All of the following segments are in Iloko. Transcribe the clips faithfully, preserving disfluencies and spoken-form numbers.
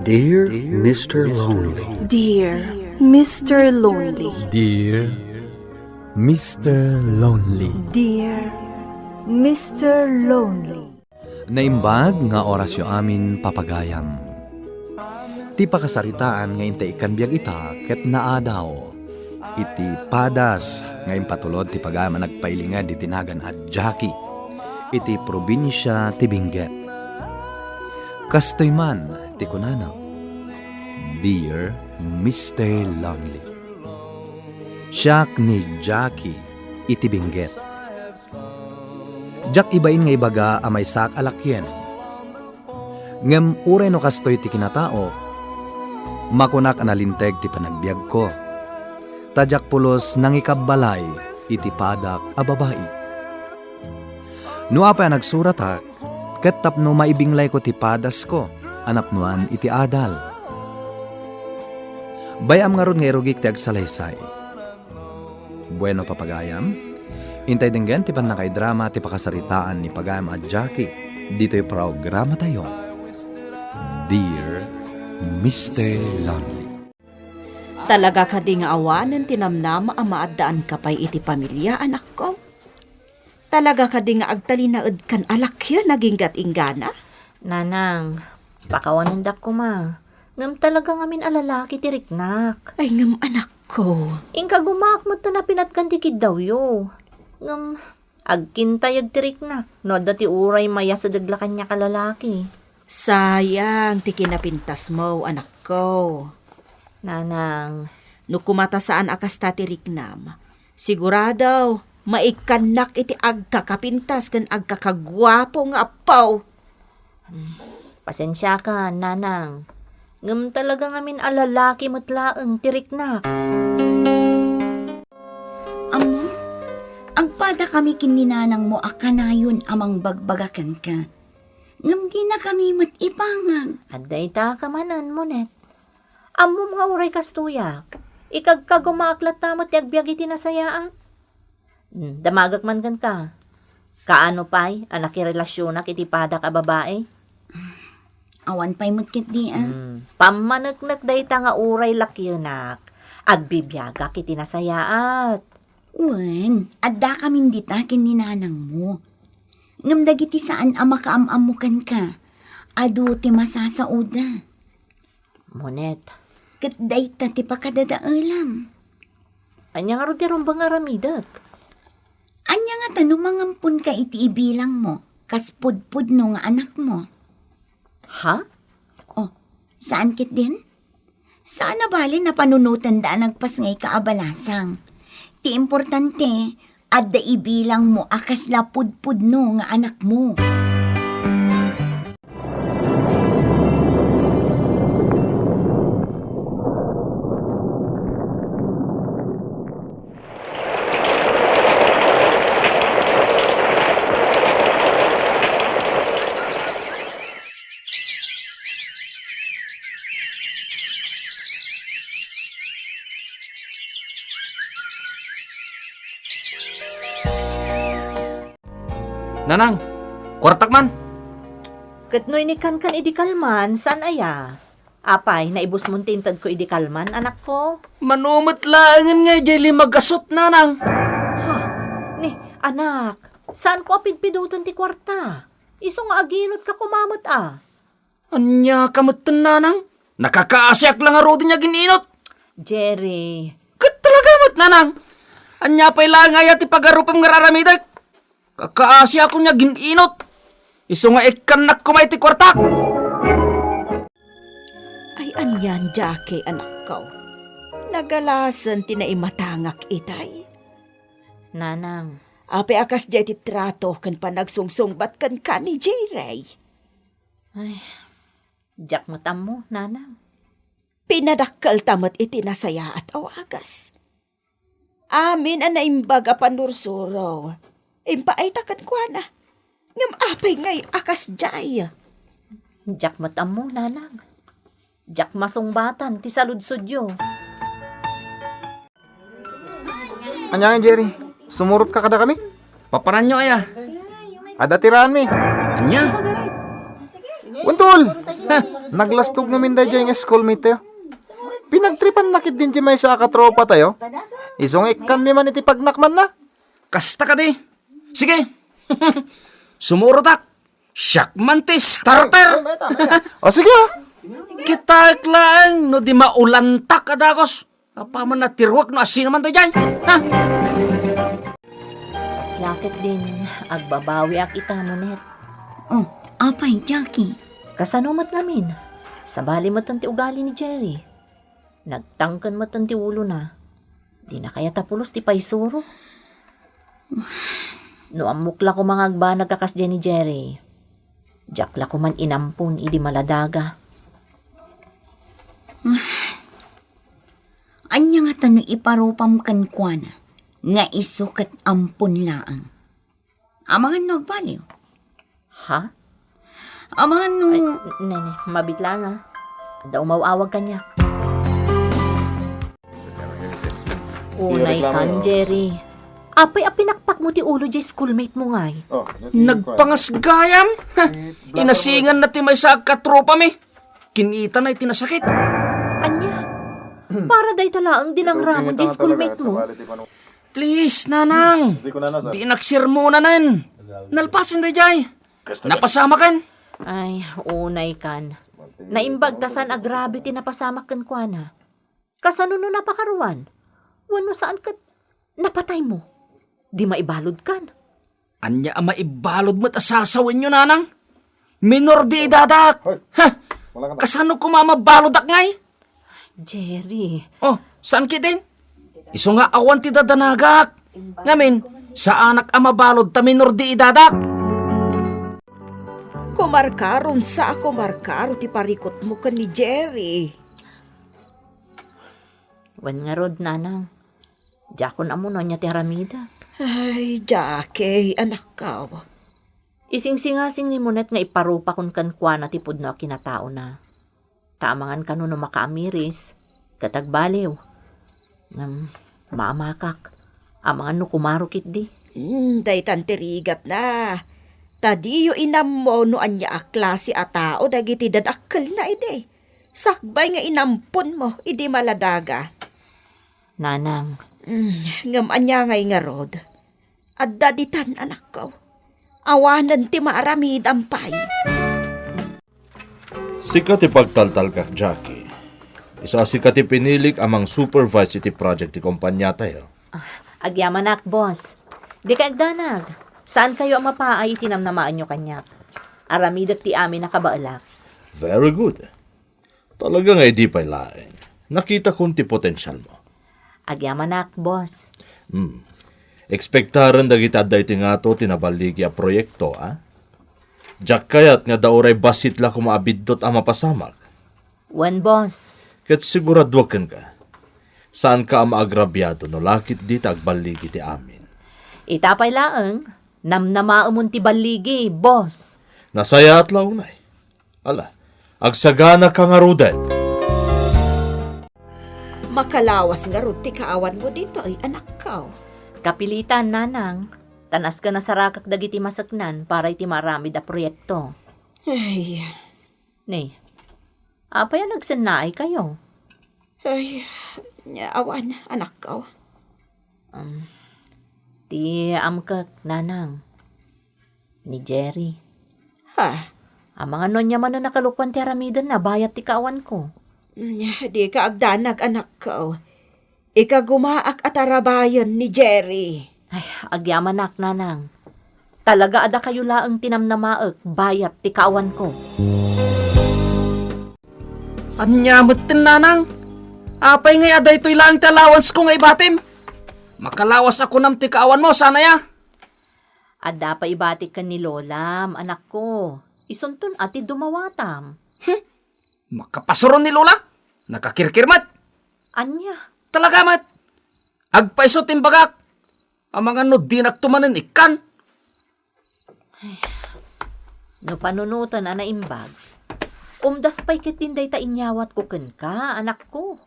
Dear Mister Lonely. Dear Mister Lonely. Dear Mister Lonely. Dear Mister Lonely. Naimbag nga orasyo amin, papagayam. Ti pakasaritaan nga intay ikkan biag ita ket naadaw iti padas nga impatulod ti pagayam a nagpailinged iti nagan a Jackie iti probinsia ti Benguet. Kastoy man ti kunana, "Dear Mister Lonely, siak ni Jackie iti Benguet. Diak ibain nga ibaga a maysaak a lakien. Ngem uray no kastoy ti kinataok, makunak a nalinteg ti panagbiagko. Ta diak pulos nangikabbalay iti padak a babai. No apay a nagsuratak, ket tapno maibinglayko ti padasko a napnoan iti adal. Bay-am ngarud nga irugik ti agsalaysay." Bueno, papagayam, intay denggen ti pannakaidrama ti pakasaritaan ni pagayam a Jackie ditoy programatayo, Dear Mister Lonely. Talaga kadi nga awanen ti namnama a maaddaanka pay iti pamilia, anakko? Talaga kadi nga agtalinaedkan a lakien a ginggat-inggana? Nanang, pakawanendak koma. Ngem talaga ngamin a lalaki ti riknak. Ay, ngem anakko. Inka gumaak met ta napinatgan ti kiddawyo. Ngem agkintayeg ti riknak no adda ti uray mayasedeg la kaniak a lalaki. Sayang ti kinapintasmo, anakko. Nanang. No kuma ta saan a kasta ti riknam, sigurado, maikkannak iti agkakapintas ken agkakaguapo nga appo. Pasensiakan, Nanang. Ngem talaga ngamin a lalaki met laeng ti riknak. Ammo, agpadakami ken ni nanangmo a kanayon a mangbagbaga kenka. Ngem dinakami met ipangag. Adda ita ka manen, Monet. Ammom nga uray kastoyak, ikagkagumaak latta met ti agbiag iti nasayaat. Hmm, damagek man kenka. Kaano pay a nakirelasionak iti padak a babai? Awan pay met ketdi, a. Hmm, pammaneknek dayta nga uray lakienak, agbibiagak iti nasayaat. Wen, addakamin dita ken ni nanangmo. Ngem dagiti saan a makaam-ammo kenka, adu ti masasaoda. Monet. Ket dayta ti pakadadaelam. Ania ngarud ti rumbeng nga aramidek? Ania ngata no mangamponka iti ibilangmo kas pudpudno nga anakmo? Ha? Oh, saan ketdin? Saan a bale a panunotenda a nagpasngayka a balasang. Ti importante, adda ibilangmo a kasla pudpudno nga anakmo. Nanang, kuartak man. Ket no inikkankan idi kalman, saan aya? Apay, naibusmon ti intedko idi kalman, anakko? Mano met laengen nga idiay lima gasut, Nanang. Ha? Ni, anak, saanko a pidpidoten ti kuarta. Isu nga aginutka koma met a. Ania ka metten, Nanang? Nakakaasiak la ngaruden nga agin-inot. Jerry. Ket talaga met, Nanang. Ania pay laeng aya ti pagarupem nga ar-aramidek? Kakaasiakon nga agin-inot. Isu nga ikkannak koma iti kuartak. Ay, anian, Jackie, anakko. Nagalasen ti naimatangak itay. Nanang. Apay a kasdiay ti trato ken panagsungsungbat kenka ni Jerry? Ay, diak met ammo, Nanang. Pinadakkelta met iti nasayaat a wagas. Amin a naimbag a pannursuro, impaayta kenkuana. Ngem apay ngay a kasdiay? Diak met ammo, Nanang. Diak masungbatan ti saludsodyo. Ania ngay, Jerry? Sumurotka kadakami? Paparanyo aya? Adda ti raanmi. Ania? Puntol! Naglastog ngamin daydiay nga schoolmate tayo. Pinagtripanna ketdin ti maysa a katropa tayo. Isu nga ikkanmi man iti pagnakmanna. Kasta kadi? Sige. Sumurotak. Siak man ti starter. O sige, ah. Kitaek laeng no di maulantak a dagos. Apaman a tiruek no asino man daydiay. Ha? Kasla ketdin, agbabawiak ita, Monet. Oh, apay, Jackie? Kasano met ngamin? Sabali metten ti ugali ni Jerry. Nagtangken metten ti ulona. Dina kayat a pulos ti paisuro. No ammok la koma nga agbanag a kasdiay ni Jerry, diak la koman inampon idi maladaga. Ania ngata no iparupam kenkuana nga isu ket ampon laeng? Amangan no agbaliw? Ha? Amangan no... Ay, n-, nene, mabit lang, ah. Adda umaw-awag kaniak. Unay kan, Jerry. Apay a pinakpakmo ti ulo diay schoolmate mo ngay? Nagpangas gayam? Inasinganna ti maysa a katropami. Kinitana iti nasakit. Ania? Para dayta laeng dinangramon diay schoolmate mo? Please, nanang. Dinak sermonanen. Nalpasen daydiay. Napasamaken. Ay, unay kan. Naimbag ta saan a grabe ti napasamak kenkuana. Kasano no napakaruan? Wenno saan ket napataymo? Di maibaludkan. Ania a maibalud met a sasawenyo, nanang? Minor de edadak. Ha? Kasano koma a mabalodak ngay? Jerry. Oh, saan ketdin? Isu nga awan ti dadanagak. Ngamin, saanak a mabalud ta minor de edadak. Kumarkaron sa a kumarkaro ti parikutmo ken ni Jerry. Wen ngarud, nanang. Diakon ammo no ania ti aramidek. Ay, Jackie, anakkaw. Isingsingasing ni Monet nga iparupakon kenkuana ti pudno a kinataona. Ta amangan kano no makaamiris, ket agbaliw. Ngem, maamakak. Amangan no kumaro ketdi. Hmm, daytan ti rigatna. Ta diyo inammo no ania a klase a tao dagiti dadakkelna idi. Sakbay nga inamponmo idi maladaga. Nanang. Mm, ngem ania ngay ngarud? Adda ditan, anakko. Awanen ti maaramidam pay. Sika ti pagtaltalkak, Jackie. Isu a sika ti pinilik a mangsupervise iti project ti kompaniatayo. Ah, agyamanak, boss. Dikay agdanag. Saankayo a mapaay iti namnamaenyo kaniak. Aramidek ti amin a kabaelak. Very good. Talaga nga idi pay laeng, nakitakon ti potensialmo. Agyamanak, boss. Hmm. Ekspektaren dagiti adda iti ngato ti naballigi a proyekto, a? Diak kayat nga adda uray bassit la koma a biddut a mapasamak. Wen, boss. Ket siguraduak kenka, saanka a maagrabiado no la ketdi ta agballigi ti amin. Ita pay laeng, namnamaemon ti balligi, boss. Nasayaat la unay. Ala, agsaganaka ngaruden. Makalawas ngarud ti kaawanmo ditoy, anakko. Kapilitan, nanang, ta nasken a sarakak dagiti maseknan para iti maaramid a proyekto. Ay. Ne, apay a nagsennaaykayo? Ay, awan, anakko. Um, ti amkek, nanang. Ni Jerry. Ha? Amangan no ania manen a kalokuan ti aramidenna bayat ti kaawanko. Mm, dika agdanag, anakko. Ikagumaak a tarabayen ni Jerry. Ay, agyamanak, nanang. Talaga a dakayo laeng ti namnamaek bayat ti kaawanko. Ania metten, nanang? Apay ngay a daytoy laeng ti allowance ko nga ibatim? Makalawas a kunam ti kaawanmo, saan aya? Adda pay ibatik ken ni Lolam, anakko. Isunton a ti dumawatam. Hmm? Makapasuron ni Lola? Nakakirkir met. Ania? Talaga met. Agpaiso ti imbagak. Amangan no dinakto manen ikkan. Ay, no panunoten a naimbag, umdas pay ketdin dayta inyawatko kenka, anakko.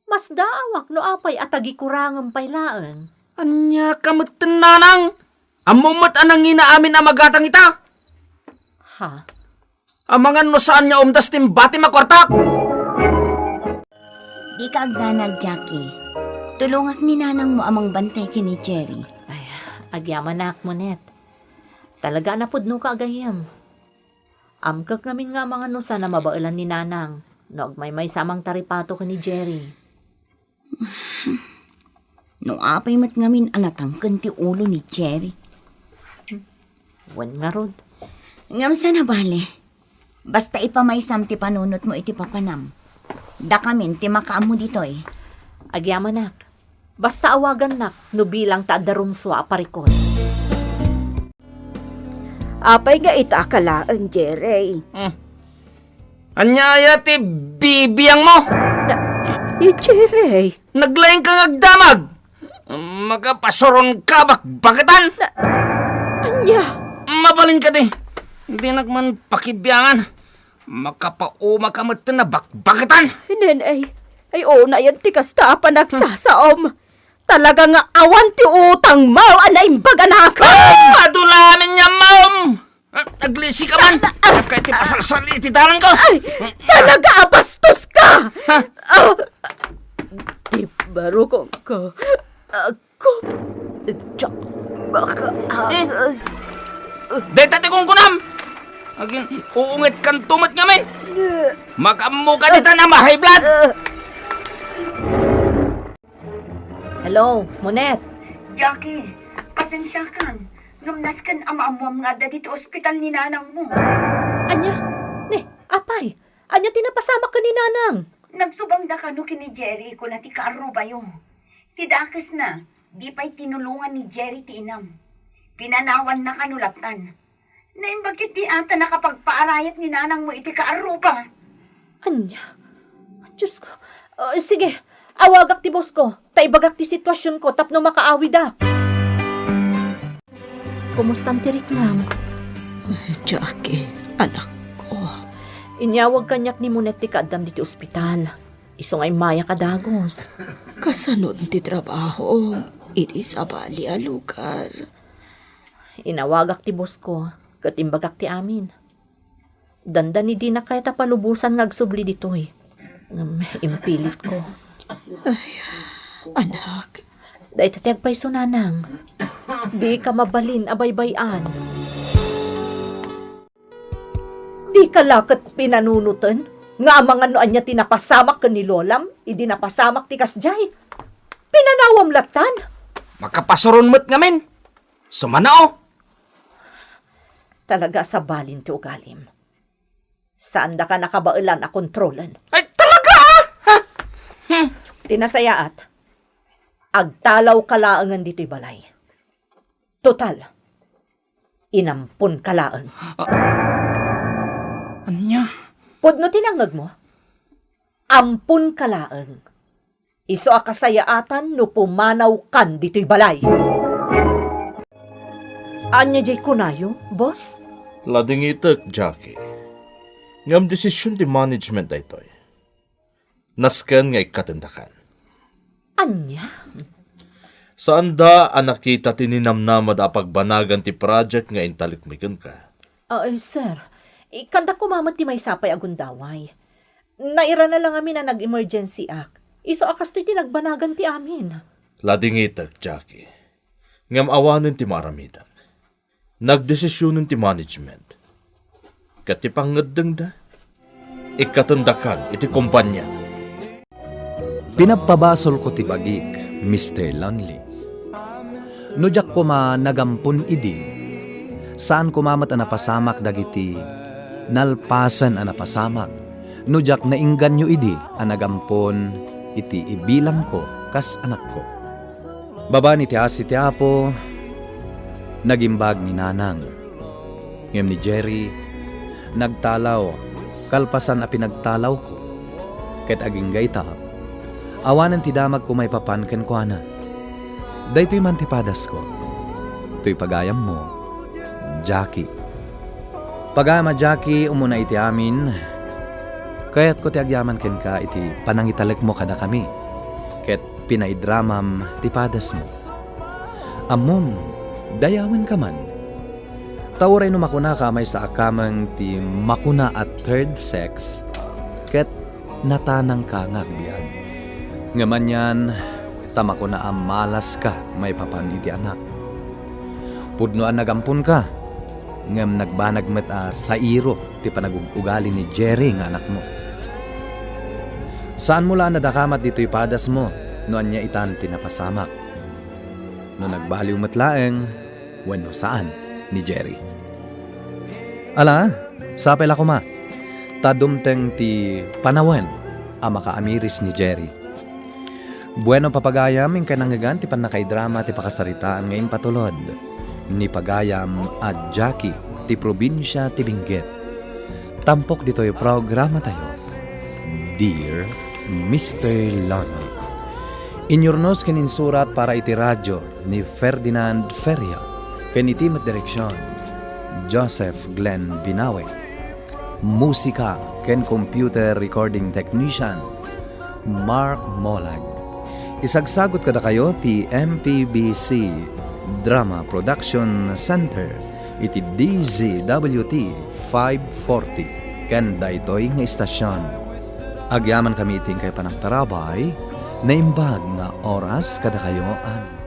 Masdaawak no apay a tagikurangem pay laeng. Ania ka metten, nanang? Ammom met a nangina amin a magatang ita. Ha? Amangan no saan nga umdas ti imbatim a kuartak! Dika agdanag, Jackie. Tulongak ni nanangmo a mangbantay ken ni Jerry. Ay, agyamanak, Monet. Talaga a napudnoka a gayyem. Amkek ngamin nga amangan no saan a mabaelan ni nanang no agmaymaysa a mangtaripato ken ni Jerry. No apay met ngamin a natangken ti ulo ni Jerry. Wen ngarud. Ngem saan a bale. Basta ipamaysam ti panunotmo iti papanam. Dakamin ti makaammo ditoy. Agyamanak. Basta awagannak no bilang ta adda rumsua a parikut. Apay nga ita a kalaeng, Jerry? Hmm. Ania aya ti bibiangmo? Na, i Jerry. Naglaingka nga agdamag! Makapasuronka a bakbakatan! Na, ania? Mabalin kadi! Dinak man pakibiangan. Makapauma ka met a bakbakatan! Nenay, ay, unayen ti kasta a panagsasaom. Talaga nga awan ti utangmo a naimbag a nakam! Ah! Adu lamin nga maom! Ah, naglisi ka man! Kaya ti pasalsal iti dalan ko! Ay, talaga a bastos ka! Ha? Ah, di barukong ka. Ako, Jack, makaangas. Deta ti kunkunam! Agin, uunget kan tumet ngamin! Makammo ka dita na ma-high blood! Hello, Monet. Jackie, pasensiakan. Ngem nasken a maammuam nga adda ditoy ospital ni nanangmo. Ania? Ni, apay, ania ti napasamak ken ni nanang? Nagsubangda kano ken ni Jerry, kuna ti kaarrubayo. Ti dakesna, di pay tinulongan ni Jerry ti inam. Pinanawanna kano lattan. Naimbag ketdi a ta nakapagpaarayat ni nanangmo iti kaarruba. Ania? Diyos ko. Ah, sige, awagak ti boss ko, ta ibagak ti situasionko tapno makaawidak. Kumustan ti riknam? Ay, Jackie, anak ko. Inyawag kaniak ni Monet ti kaaddam ditoy ospital. Isu nga immayak a dagus. Kasano ti trabaho iti sabali a lugar? Inawagak ti boss ko, ket imbagak ti amin. Dandani dinak kayat a palubosan nga agsubli ditoy. Ngem impilitko. Ay, anak. Dayta ti agpayso, nanang. Dika mabalin a baybay-an. Dika la ket pinanunoten nga amangan no ania ti napasamak ken ni lolam idi napasamak ti kasdiay. Pinanawam lattan. Makapasuron met ngamin. Sumano. Talaga a sabalin ti ugalim. Saandaka nakabaelan a kontrolen. Ay, talaga, ah! Ha? Hmm. Ti nasayaat, agtalawka laengen ditoy balay. Total, inamponka laeng. Ah, ania? Pudno ti nangngegmo? Amponka laeng. Isu a kasayaatan no pumanawkan ditoy balay. Ania diay kunayo, boss? Ladingitek, Jackie. Ngem desision ti management daytoy. Nasken nga ikkatendakan. Ania? Saanda a nakita ti ninamnamad a pagbanagan ti project nga intalekmi kenka. Ay, sir. Ikkanda koma met ti maysa pay a gundaway. Nairana lang amin a nag-emergencyak. Isu a kastoy ti nagbanagan ti amin. Ladingitek, Jackie. Ngem awanen ti maaramidak. Nagdesisionen ti management. Ket ti pangngeddengda, ikkatendakan iti kompania. Pinabpabasolko ti bagik, Mister Lonely. No diak koma nagampon idi, saan koma met a napasamak dagiti nalpasen a napasamak no diak nainganyo idi a nagampon iti ibilangko kas anakko. Babaen iti asi ti Apo, nagimbag ni Nanang. Ngem ni Jerry, nagtalaw, kalpasan a pinagtalawko. Ket agingga ita, awanen ti damagko maipapan kenkuana. Daytoy man ti padasko. Toy pagayammo, Jackie. Pagayam a Jackie, umuna iti amin, kayatko ti agyaman kenka iti panangitalekmo kadakami, ket pinaidramam ti padasmo. Ammom, dayawenka man. Ta uray no makunaka a maysaak kameng ti makuna a third sex, ket natanangka nga agbiag. Ngem anian, ta makuna a malaska maipapan iti anak. Pudno a nagamponka, ngem nagbanag met a sairo ti panagug-ugali ni Jerry nga anakmo. Saanmo la a nadakamat ditoy padasmo no ania itan ti napasamak. No nagbaliw met laeng wenno saan ni Jerry. Ala, sapay la koma, ta dumteng ti panawen a makaamiris ni Jerry. Bueno, papagayam, inkay nangngegan ti pannakaidrama ti pakasaritaan nga impatulod ni pagayam a Jackie ti probinsia ti Benguet. Tampok ditoy programatayo, Dear Mister Lorna. Inyurnos ken insurat para iti radio ni Ferdinand Feria, ken iti met direksion, Joseph Glenn Binawe. Musika ken computer recording technician, Mark Molag. Isagsagot kadakayo ti M P B C Drama Production Center iti D Z W T five forty ken daytoy nga istasion. Agyamankami iti inkay panagtarabay, naimbag nga oras kadakayo amin.